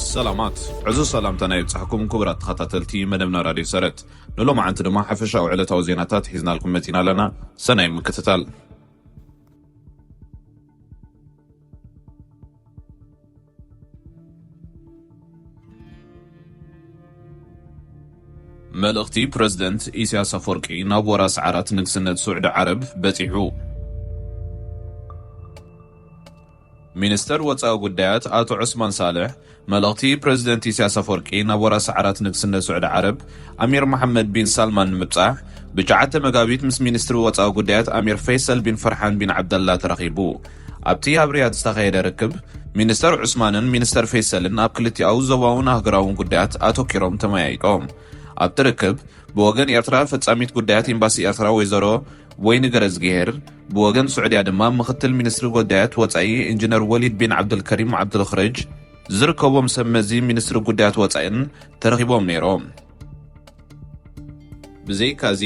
ሰላማት፣ ዕዙዝ ሰላምታና ይብጻሕኩም ክቡራት ተኸታተልቲ መደብና ራድዮ ሰረት። ንሎማዓንቲ ድማ ሓፈሻዊ ዕለታዊ ዜናታት ሒዝናልኩም መጺና ኣለና። ሰናይ ምክትታል። መልእኽቲ ፕረዚደንት ኢሳያስ ኣፈወርቂ ናብ ወራስ ዓራት ንግስነት ስዑዲ ዓረብ በጺሑ። ሚኒስተር ወጻኢ ጉዳያት ኣቶ ዑስማን ሳልሕ መልእኽቲ ፕረዚደንት ኢሳያስ ኣፈወርቂ ናብ ወራስ ዓራት ንግስነት ስዑዲ ዓረብ ኣሚር መሓመድ ቢን ሳልማን ንምብጻሕ ብትሽዓተ መጋቢት ምስ ሚኒስትሪ ወጻኢ ጉዳያት ኣሚር ፈይሰል ቢን ፈርሓን ቢን ዓብደላ ተራኺቡ። ኣብቲ ኣብ ሪያድ ዝተኻየደ ርክብ፣ ሚኒስተር ዑስማንን ሚኒስተር ፈይሰልን ኣብ ክልቲኣዊ ዞባውን ኣህጉራውን ጉዳያት ኣተኲሮም ተመያይጦም። ኣብቲ ርክብ፣ ብወገን ኤርትራ ፈጻሚት ጉዳያት ኤምባሲ ኤርትራ ወይዘሮ ወይኒ ገረዝግሄር፣ ብወገን ስዑድያ ድማ ምኽትል ሚኒስትሪ ጉዳያት ወጻኢ ኢንጂነር ወሊድ ቢን ዓብዱልከሪም ዓብዱልኽረጅ ዝርከቦም ሰብ መዚ ሚኒስትሪ ጉዳያት ወጻኢን ተረኺቦም ነይሮም። ብዘይካዚ፣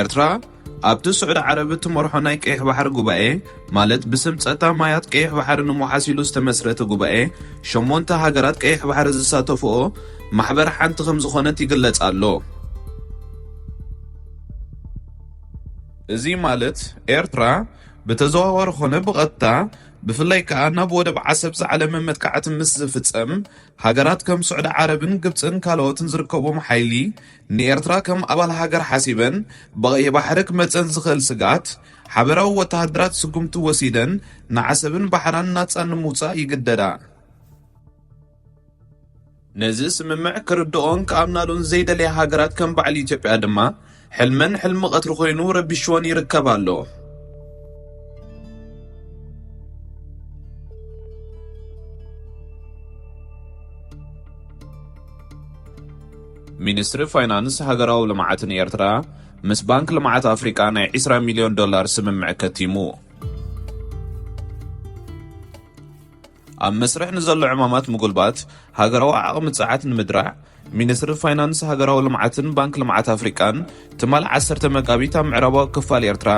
ኤርትራ ኣብቲ ስዑዲ ዓረብ እትመርሖ ናይ ቀይሕ ባሕሪ ጉባኤ፣ ማለት ብስም ጸጥታ ማያት ቀይሕ ባሕሪ ንምውሓስ ኢሉ ዝተመስረተ ጉባኤ፣ ሸሞንተ ሃገራት ቀይሕ ባሕሪ ዝሳተፍኦ ማሕበር ሓንቲ ከም ዝኾነት ይግለጽ ኣሎ። እዚ ማለት ኤርትራ ብተዘዋዋሪ ኾነ ብቐጥታ፣ ብፍላይ ከኣ ናብ ወደብ ዓሰብ ዝዓለመ መጥቃዕቲ ምስ ዝፍጸም፣ ሃገራት ከም ስዑዲ ዓረብን ግብጽን ካልኦትን ዝርከቦም ሓይሊ ንኤርትራ ከም ኣባል ሃገር ሓሲበን ብቐይሕ ባሕሪ ክመጸን ዝኽእል ስግኣት ሓበራዊ ወተሃደራት ስጉምቲ ወሲደን ንዓሰብን ባሕራን ናጻ ንምውጻእ ይግደዳ። ነዚ ስምምዕ ክርድኦን ክኣምናሉን ዘይደለያ ሃገራት ከም በዓል ኢትዮጵያ ድማ ሕልመን ሕልሚ ቀትሪ ኮይኑ ረቢሽወን ይርከብ ኣሎ። ሚኒስትሪ ፋይናንስ ሃገራዊ ልምዓትን ኤርትራ ምስ ባንክ ልምዓት ኣፍሪቃ ናይ ዕስራ ሚልዮን ዶላር ስምምዕ ከቲሙ። ኣብ መስርሕ ንዘሎ ዕማማት ምጉልባት ሃገራዊ ዓቕሚ ጸዓት ንምድራዕ፣ ሚኒስትሪ ፋይናንስ ሃገራዊ ልምዓትን ባንክ ልምዓት ኣፍሪቃን ትማል ዓሰርተ መጋቢት ኣብ ምዕራባዊ ክፋል ኤርትራ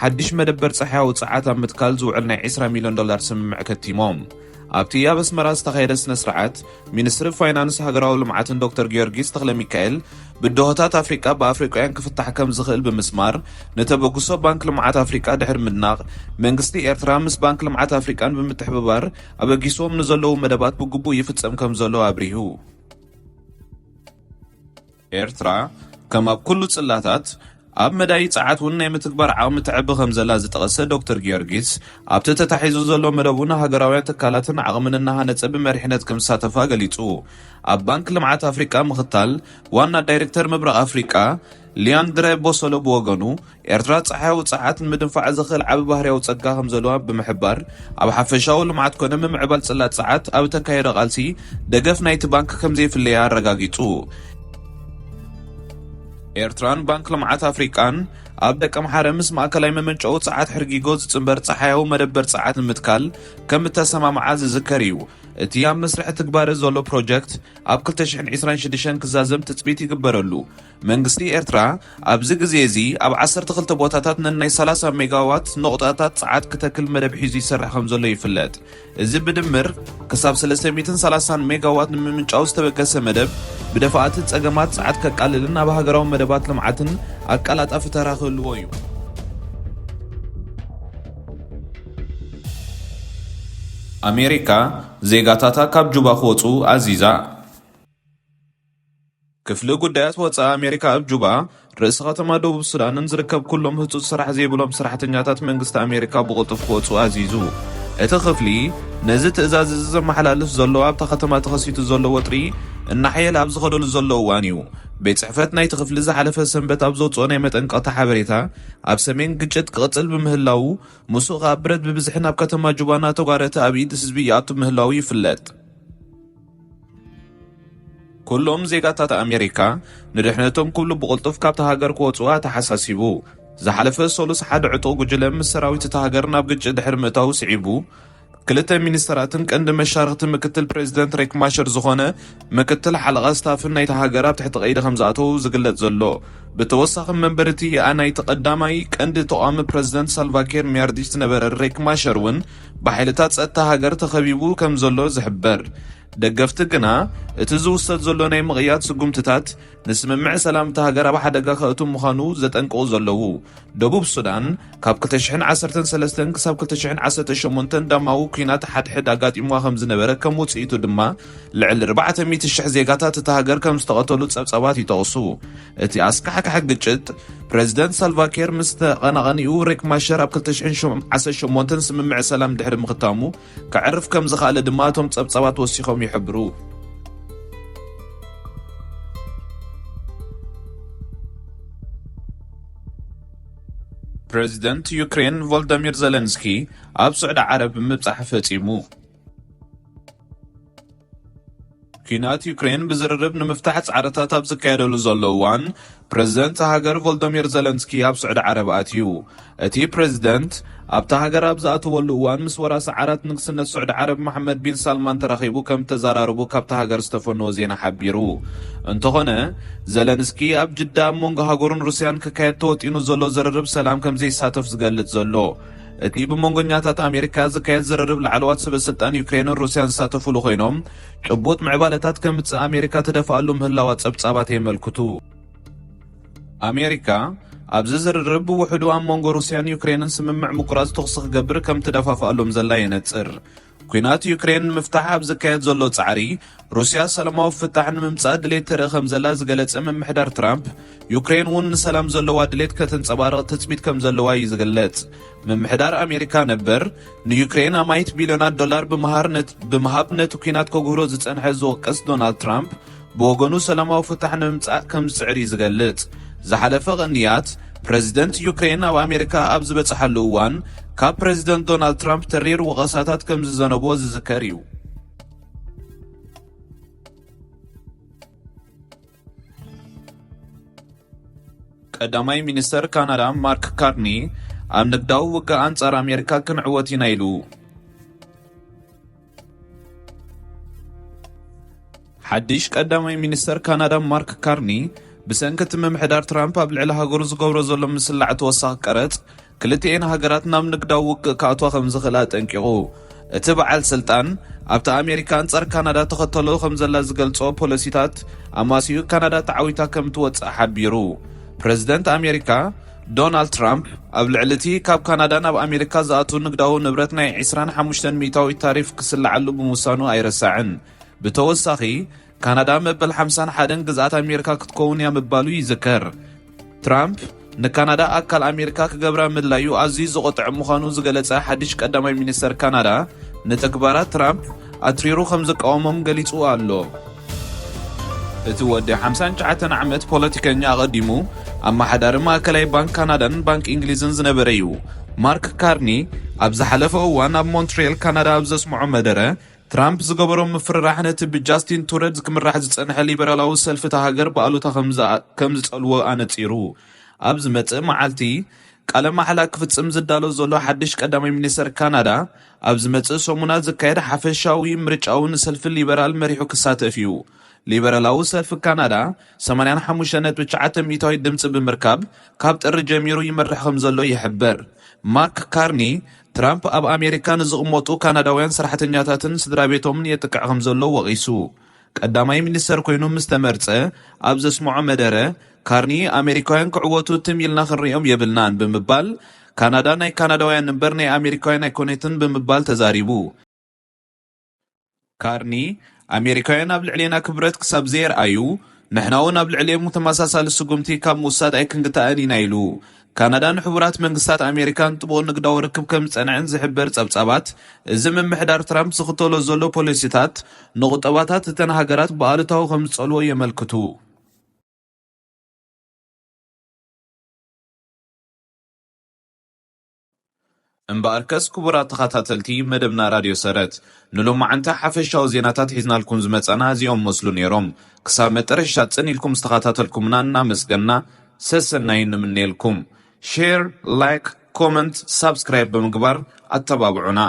ሓድሽ መደበር ጸሓያዊ ጸዓት ኣብ ምትካል ዝውዕል ናይ ዕስራ ሚልዮን ዶላር ስምምዕ ከቲሞም። ኣብቲ ኣብ ኣስመራ ዝተኻየደ ስነ ስርዓት፣ ሚኒስትሪ ፋይናንስ ሃገራዊ ልምዓትን ዶክተር ጊዮርጊስ ተኽለሚካኤል፣ ብድሆታት ኣፍሪቃ ብኣፍሪቃውያን ክፍታሕ ከም ዝኽእል ብምስማር፣ ንተበግሶ ባንክ ልምዓት ኣፍሪቃ ድሕሪ ምድናቕ፣ መንግስቲ ኤርትራ ምስ ባንክ ልምዓት ኣፍሪቃን ብምትሕብባር ኣበጊስዎም ንዘለዉ መደባት ብግቡእ ይፍጸም ከም ዘሎ ኣብሪሁ። ኤርትራ፣ ከም ኣብ ኩሉ ጽላታት፣ ኣብ መዳይ ጸዓት እውን ናይ ምትግባር ዓቕሚ ተዕቢ ከም ዘላ ዝጠቐሰ ዶክተር ጊዮርጊስ፣ ኣብቲ ተታሒዙ ዘሎ መደብ እውን ሃገራውያን ትካላትን ዓቕምን እናሃነጸ ብመሪሕነት ከም ዝሳተፋ ገሊጹ። ኣብ ባንክ ልምዓት ኣፍሪቃ ምኽታል ዋና ዳይሬክተር ምብራቕ ኣፍሪቃ ሊያንድረ ቦሶሎ ብወገኑ፣ ኤርትራ ጸሓያዊ ጸዓት ንምድንፋዕ ዘኽእል ዓቢ ባህርያዊ ጸጋ ከም ዘለዋ ብምሕባር፣ ኣብ ሓፈሻዊ ልምዓት ኮነ ምምዕባል ጽላት ጸዓት ኣብ እተካየዶ ቃልሲ ደገፍ ናይቲ ባንክ ከም ዘይፍለያ ኣረጋጊጹ። ኤርትራን ባንክ ልምዓት ኣፍሪቃን ኣብ ደቀምሓረ ምስ ማእከላይ መመንጨዊ ጸዓት ሕርጊጎ ዝጽንበር ጸሓያዊ መደበር ጸዓት ንምትካል ከም እተሰማምዓ ዝዝከር እዩ። እቲ ኣብ መስርሕ ትግባረ ዘሎ ፕሮጀክት ኣብ ክልተ ሽሕን ዕስራን ሽዱሽተን ክዛዘም ትጽቢት ይግበረሉ። መንግስቲ ኤርትራ ኣብዚ ግዜ እዚ ኣብ ዓሰርተ ክልተ ቦታታት ነናይ ሰላሳ ሜጋዋት ነቑጣታት ጸዓት ክተክል መደብ ሒዙ ይሰርሕ ከም ዘሎ ይፍለጥ። እዚ ብድምር ክሳብ ሰለስተ ሚእትን ሰላሳን ሜጋዋት ንምምንጫው ዝተበገሰ መደብ፣ ብደፋእቲ ጸገማት ጸዓት ከቃልልን ኣብ ሃገራዊ መደባት ልምዓትን ኣቀላጣፊ ተራ ክህልዎ እዩ። ኣሜሪካ ዜጋታታ ካብ ጁባ ክወጹ ኣዚዛ። ክፍሊ ጉዳያት ወጻኢ ኣሜሪካ ኣብ ጁባ፣ ርእሲ ከተማ ደቡብ ሱዳንን ዝርከብ ኩሎም ህጹጽ ስራሕ ዘይብሎም ሰራሕተኛታት መንግስቲ ኣሜሪካ ብቕልጡፍ ክወጹ ኣዚዙ። እቲ ክፍሊ ነዚ ትእዛዝ እዚ ዘመሓላልፍ ዘሎ ኣብታ ከተማ ተኸሲቱ ዘሎ ወጥሪ እናሓየለ ኣብ ዝኸደሉ ዘሎ እዋን እዩ። ቤት ጽሕፈት ናይቲ ክፍሊ ዝሓለፈ ሰንበት ኣብ ዘውጽኦ ናይ መጠንቀቕታ ሓበሬታ፣ ኣብ ሰሜን ግጭት ክቕጽል ብምህላዉ፣ ምስኡ ከኣ ብረት ብብዝሒ ናብ ከተማ ጁባ እናተጓረተ ኣብ ኢድ ህዝቢ ይኣቱ ምህላዉ ይፍለጥ። ኩሎም ዜጋታት ኣሜሪካ ንድሕነቶም ክብሉ ብቕልጡፍ ካብታ ሃገር ክወጽኡ ኣተሓሳሲቡ። ዝሓለፈ ሰሉስ ሓደ ዕጡቕ ጉጅለ ምስ ሰራዊት እታ ሃገር ናብ ግጭት ድሕሪ ምእታዉ ስዒቡ፣ ክልተ ሚኒስተራትን ቀንዲ መሻርኽቲ ምክትል ፕሬዚደንት ሬክ ማሸር ዝኾነ ምክትል ሓለቓ ስታፍን ናይታ ሃገር ኣብ ትሕቲ ቀይዲ ከም ዝኣተዉ ዝግለጽ ዘሎ። ብተወሳኺ መንበሪ እቲ ኣናይቲ ቀዳማይ ቀንዲ ተቓዋሚ ፕሬዚደንት ሳልቫኪር ሚያርዲት ዝነበረ ሬክ ማሸር እውን ብሓይልታት ጸጥታ ሃገር ተኸቢቡ ከም ዘሎ ዝሕበር። ደገፍቲ ግና፣ እቲ ዝውሰድ ዘሎ ናይ ምቕያድ ስጉምትታት ንስምምዕ ሰላም እታ ሃገር ኣብ ሓደጋ ከእቱ ምዃኑ ዘጠንቅቑ ዘለዉ። ደቡብ ሱዳን፣ ካብ ክልተ ሽሕን ዓሰርተ ሰለስተን ክሳብ ክልተ ሽሕን ዓሰርተ ሸሞንተን ደማዊ ኲናት ሓድሕድ ኣጋጢምዋ ከም ዝነበረ፣ ከም ውጽኢቱ ድማ ልዕሊ ኣርባዕተ ሚእቲ ሽሕ ዜጋታት እታ ሃገር ከም ዝተቐተሉ ጸብጻባት ይጠቕሱ። እቲ ኣስካሕካሒ ግጭት፣ ፕረዚደንት ሳልቫ ኪር ምስ ተቐናቓኒኡ ሬክ ማሸር ኣብ ክልተ ሽሕን ዓሰርተ ሸሞንተን ስምምዕ ሰላም ድሕሪ ምኽታሙ፣ ከዕርፍ ከም ዝኸኣለ ድማ እቶም ጸብጻባት ወሲኾም ይሕብሩ። ፕረዚደንት ዩክሬን ቮልደሚር ዘለንስኪ ኣብ ስዑዲ ዓረብ ምብጻሕ ፈጺሙ። ኲናት ዩክሬን ብዝርርብ ንምፍታሕ ጻዕርታት ኣብ ዝካየደሉ ዘሎ እዋን፣ ፕረዚደንት ሃገር ቮልዶሚር ዘለንስኪ ኣብ ስዑዲ ዓረብ ኣትዩ። እቲ ፕረዚደንት ኣብታ ሃገር ኣብ ዝኣተወሉ እዋን፣ ምስ ወራሲ ዓራት ንግስነት ስዑዲ ዓረብ መሓመድ ቢን ሳልማን ተራኺቡ ከም ተዘራረቡ ካብታ ሃገር ዝተፈነወ ዜና ሓቢሩ። እንተኾነ፣ ዘለንስኪ ኣብ ጅዳ ኣብ መንጎ ሃገሩን ሩስያን ክካየድ ተወጢኑ ዘሎ ዝርርብ ሰላም ከም ዘይሳተፍ ዝገልጽ ዘሎ፣ እቲ ብመንጎኛታት ኣሜሪካ ዝካየድ ዝርርብ ላዕለዋት ሰበ ስልጣን ዩክሬንን ሩስያን ዝሳተፉሉ ኮይኖም፣ ጭቡጥ ምዕባለታት ከምጽእ ኣሜሪካ ትደፍኣሉ ምህላዋ ጸብጻባት የመልክቱ። ኣሜሪካ ኣብዚ ዝርርብ ብውሕዱ ኣብ መንጎ ሩስያን ዩክሬንን ስምምዕ ምቁራጽ ተኹሲ ክገብር ከም ትደፋፍኣሎም ዘላ የነጽር። ኲናት ዩክሬን ንምፍታሕ ኣብ ዝካየድ ዘሎ ጻዕሪ፣ ሩስያ ሰላማዊ ፍታሕ ንምምጻእ ድሌት ተርኢ ከም ዘላ ዝገለጸ ምምሕዳር ትራምፕ፣ ዩክሬን እውን ንሰላም ዘለዋ ድሌት ከተንጸባርቕ ትጽቢት ከም ዘለዋ እዩ ዝግለጽ። ምምሕዳር ኣሜሪካ ነበር፣ ንዩክሬን ኣማኢት ቢልዮናት ዶላር ብምሃር ነት-፣ ብምሃብ ነቲ ኲናት ከጉህሮ ዝጸንሐ ዝወቅስ ዶናልድ ትራምፕ፣ ብወገኑ ሰላማዊ ፍታሕ ንምምጻእ ከም ዝጽዕር እዩ ዝገልጽ። ዝሓለፈ ቅንያት፣ ፕረዚደንት ዩክሬን ኣብ ኣሜሪካ ኣብ ዝበጽሓሉ እዋን፣ ካብ ፕረዚደንት ዶናልድ ትራምፕ ተሪር ወቐሳታት ከም ዝዘነብዎ ዝዝከር እዩ። ቀዳማይ ሚኒስተር ካናዳ ማርክ ካርኒ፣ ኣብ ንግዳዊ ውግእ ኣንጻር ኣሜሪካ ክንዕወት ኢና ኢሉ። ሓድሽ ቀዳማይ ሚኒስተር ካናዳ ማርክ ካርኒ፣ ብሰንኪ እቲ ምምሕዳር ትራምፕ ኣብ ልዕሊ ሃገሩ ዝገብሮ ዘሎ ምስላዕ ተወሳኺ ቀረጽ፣ ክልቲኤን ሃገራት ናብ ንግዳዊ ውግእ ክኣትዋ ከም ዝኽእላ ኣጠንቂቑ። እቲ በዓል ስልጣን፣ ኣብቲ ኣሜሪካ ኣንጻር ካናዳ ተኸተሎ ከም ዘላ ዝገልጾ ፖሊሲታት ኣማሲዩ፣ ካናዳ ተዓዊታ ከም ትወጽእ ሓቢሩ። ፕረዚደንት ኣሜሪካ ዶናልድ ትራምፕ፣ ኣብ ልዕሊ እቲ ካብ ካናዳ ናብ ኣሜሪካ ዝኣቱ ንግዳዊ ንብረት ናይ ዕስራን ሓሙሽተን ሚእታዊት ታሪፍ ክስልዓሉ ብምውሳኑ ኣይረሳዕን። ብተወሳኺ፣ ካናዳ መበል ሓምሳን ሓደን ግዝኣት ኣሜሪካ ክትከውን እያ ምባሉ ይዝከር። ትራምፕ ንካናዳ ኣካል ኣሜሪካ ክገብራ ምድላዩ ኣዝዩ ዘቖጥዐ ምዃኑ ዝገለጸ ሓድሽ ቀዳማይ ሚኒስተር ካናዳ፣ ንተግባራት ትራምፕ ኣትሪሩ ከም ዝቃወሞም ገሊጹ ኣሎ። እቲ ወዲ ሓምሳን ትሽዓተን ዓመት ፖለቲከኛ፣ ኣቐዲሙ ኣመሓዳሪ ማእከላይ ባንክ ካናዳን ባንክ እንግሊዝን ዝነበረ እዩ። ማርክ ካርኒ ኣብ ዝሓለፈ እዋን ኣብ ሞንትሪየል ካናዳ ኣብ ዘስምዖ መደረ፣ ትራምፕ ዝገበሮ ምፍርራሕ ነቲ ብጃስቲን ቱረድ ክምራሕ ዝጸንሐ ሊበራላዊ ሰልፊ እታ ሃገር ብኣሉታ ከም ዝኣ-፣ ከም ዝጸልዎ ኣነጺሩ። ኣብ ዝመጽእ መዓልቲ ቃለ ማሕላ ክፍጽም ዝዳሎ ዘሎ ሓድሽ ቀዳማይ ሚኒስተር ካናዳ፣ ኣብ ዝመጽእ ሰሙናት ዝካየድ ሓፈሻዊ ምርጫዊ ንሰልፊ ሊበራል መሪሑ ክሳተፍ እዩ። ሊበራላዊ ሰልፊ ካናዳ ሰማንያን ሓሙሽተን ነጥቢ ትሽዓተ ሚእታዊት ድምጺ ብምርካብ፣ ካብ ጥሪ ጀሚሩ ይመርሕ ከም ዘሎ ይሕበር። ማርክ ካርኒ፣ ትራምፕ ኣብ ኣሜሪካ ንዝቕመጡ ካናዳውያን ሰራሕተኛታትን ስድራ ቤቶምን የጥቅዕ ከም ዘሎ ወቒሱ። ቀዳማይ ሚኒስተር ኮይኑ ምስ ተመርጸ ኣብ ዘስምዖ መደረ፣ ካርኒ፣ ኣሜሪካውያን ክዕወቱ ትም ኢልና ክንሪኦም የብልናን ብምባል፣ ካናዳ ናይ ካናዳውያን እምበር ናይ ኣሜሪካውያን ኣይኮነትን ብምባል ተዛሪቡ። ካርኒ፣ ኣሜሪካውያን ኣብ ልዕሌና ክብረት ክሳብ ዘየርኣዩ፣ ንሕና እውን ኣብ ልዕሌኦም ተመሳሳሊ ስጉምቲ ካብ ምውሳድ ኣይክንግታእን ኢና ኢሉ። ካናዳን ሕቡራት መንግስታት ኣሜሪካን ጥቡቕ ንግዳዊ ርክብ ከም ዝጸንዐን ዝሕበር ጸብጻባት፣ እዚ ምምሕዳር ትራምፕ ዝኽተሎ ዘሎ ፖሊሲታት ንቁጠባታት እተን ሃገራት ብኣሉታዊ ከም ዝጸልዎ የመልክቱ። እምበኣርከስ፣ ክቡራት ተኸታተልቲ መደብና ራድዮ ሰረት፣ ንሎማዓንቲ ሓፈሻዊ ዜናታት ሒዝናልኩም ዝመጻና እዚኦም መስሉ ነይሮም። ክሳብ መጠረሽታ ጽን ኢልኩም ዝተኸታተልኩምና እናመስገንና፣ ሰሰናዩ ንምነየልኩም። ሼር፣ ላይክ፣ ኮመንት፣ ሳብስክራይብ ብምግባር ኣተባብዑና።